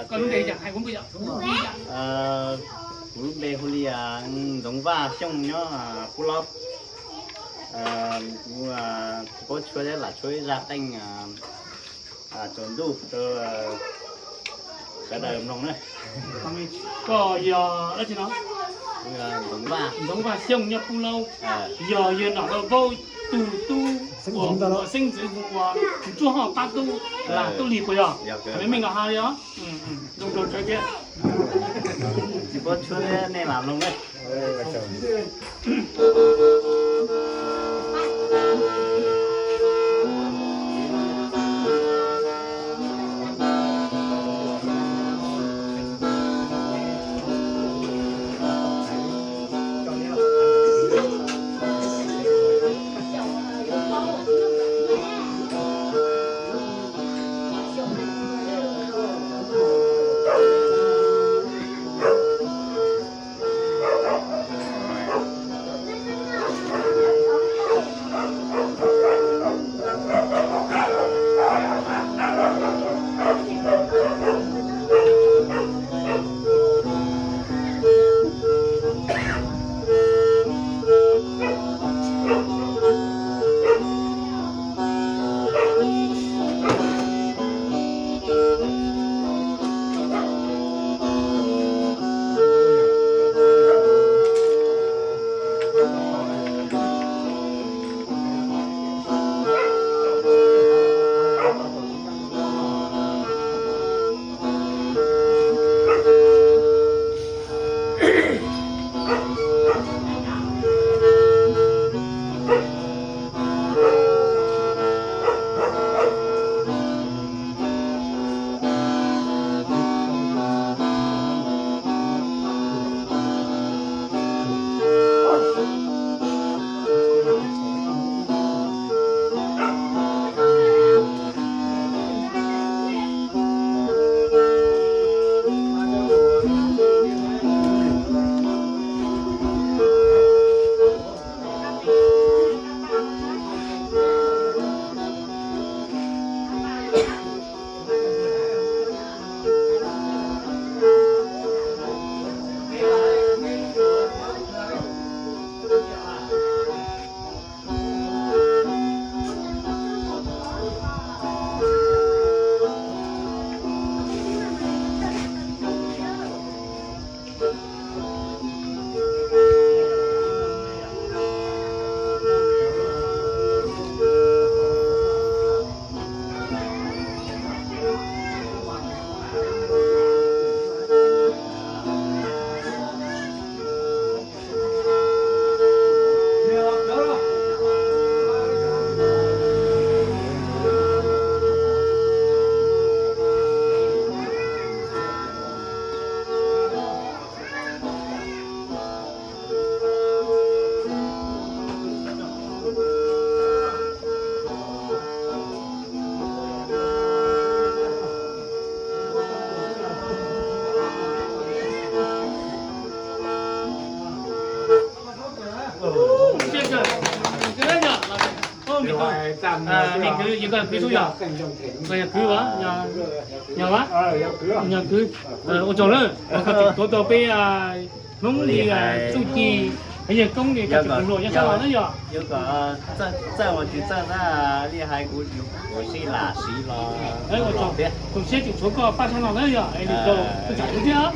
Koj lub npe hais kuv npawg yom? Kuv lub npe hu li Ntxoov Vaj Xyooj nyob Pub Laub. Kuv tsis paub tshuab thiab, lam tshuab ib zaj qeej tsaus ntuj rau sawv daws mloog na. Koj yog dab tsi no? Ntxoov Vaj Xyooj nyob Pub Laub, yog yawg nom Lauj Vaub tug tub, uas xeeb ntxwv hu ua Ntsuab Hoj Qab Tub, Tub Lig puas yog? Meej meej los has li os. Zoo rau sawv thiab. Tsis paub tshuab thiab, nej lam mloog na. Yog kwv, yog kwv, ua tsaug na, koj tseem tuav tau peb Hmoob li txuj ci, yawg koob li koj tseem hluas nyob sab no na yog. Txawj ua tsis txawj na, li hais kuv, kuv sib lam siv los ua tsaug, txaus siab tseem tshuav koj pab sab no na yog, es nws tau txhua tsav thiab.